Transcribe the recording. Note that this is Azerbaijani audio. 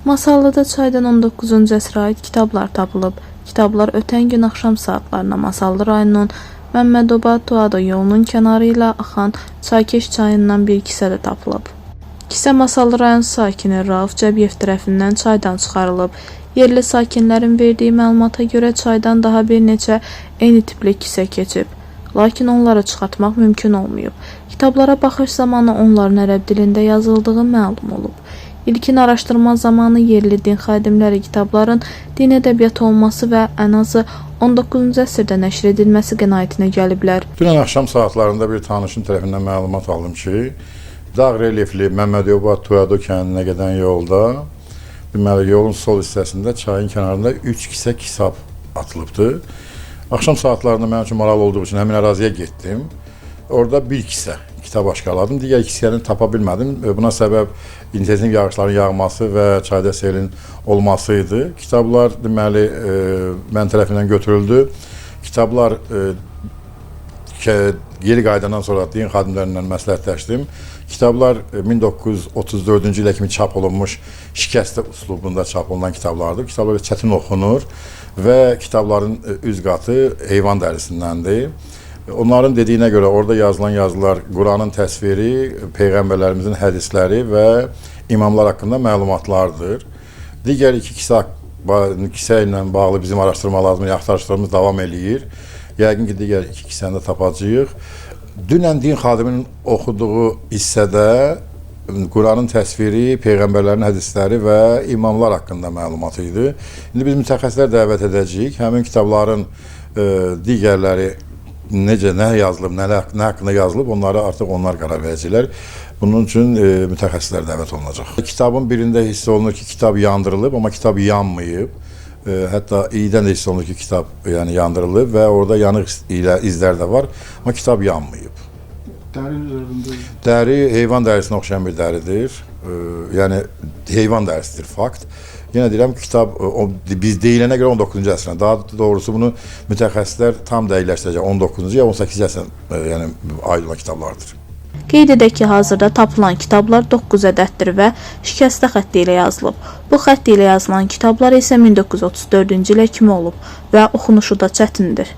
Masallıda çaydan 19-cu əsrə aid kitablar tapılıb. Kitablar ötən gün axşam saatlarında Masallı rayonunun Məmmədoba Tuado yolunun kənarı ilə axan Çaykeş çayından bir kisədə tapılıb. Kisə Masallı rayon sakini Rauf Cəbiyev tərəfindən çaydan çıxarılıb. Yerli sakinlərin verdiyi məlumata görə çaydan daha bir neçə eyni tipli kisə keçib. Lakin onları çıxartmaq mümkün olmayıb. Kitablara baxış zamanı onların ərəb dilində yazıldığı məlum olub. İlkin araşdırma zamanı yerli din xadimləri kitabların din ədəbiyyatı olması və ən azı 19-cu əsrdə nəşr edilməsi qənaətinə gəliblər. Dünən axşam saatlarında bir tanışım tərəfindən məlumat aldım ki, dağ relyefli Məmmədoba Tuyado kəndinə gedən yolda, deməli yolun sol hissəsində çayın kənarında 3 kisə kitab atılıbdı. Axşam saatlarında mənim üçün maraqlı olduğu üçün həmin əraziyə getdim. Orada bir kisə kitab aşkarladım. Digər kisəni tapa bilmədim. Buna səbəb intensiv yağışların yağması və çayda selin olması idi. Kitablar deməli mən tərəfindən götürüldü. Kitablar geri qayıdandan sonra din xadimlərindən məsləhətləşdim. Kitablar 1934-cü ilə kimi çap olunmuş şikəstə üslubunda çap olunan kitablardır. Kitablar çətin oxunur və kitabların üz qatı heyvan dərisindəndir. Onların dediyinə görə orada yazılan yazılar Quranın təsviri, peyğəmbərlərimizin hədisləri və imamlar haqqında məlumatlardır. Digər iki kisə ilə bağlı bizim araşdırmalarımız, axtarışlarımız davam eləyir. Yəqin ki, digər iki kisəni də tapacağıq. Dünən din xadiminin oxuduğu hissədə Quranın təsviri, peyğəmbərlərin hədisləri və imamlar haqqında məlumat idi. İndi biz mütəxəssislər dəvət edəcəyik. Həmin kitabların digərləri necə, nə yazılıb, nə haqqında yazılıb, onları artıq onlar qərar verəcəklər. Bunun üçün mütəxəssislər dəvət olunacaq. Kitabın birində hiss olunur ki, kitab yandırılıb, amma kitab yanmayıb. Hətta iyidən də hiss olunur ki, kitab yəni yandırılıb və orada yanıq izlər də var, amma kitab yanmayıb. Dəri üzərində. Dəri heyvan dərisinə oxşayan bir dəridir. Yəni heyvan dərisidir fakt. Yenə deyirəm kitab biz deyilənə görə 19-cu əsrdən, daha doğrusu bunu mütəxəssislər tam dəqiqləşdirəcək 19-cu ya 18-ci əsrdən yəni aid olan kitablardır. Qeyd edək ki, hazırda tapılan kitablar 9 ədəddir və şikəstə xətti ilə yazılıb. Bu xətt ilə yazılan kitablar isə 1934-cü ilə kimi olub və oxunuşu da çətindir.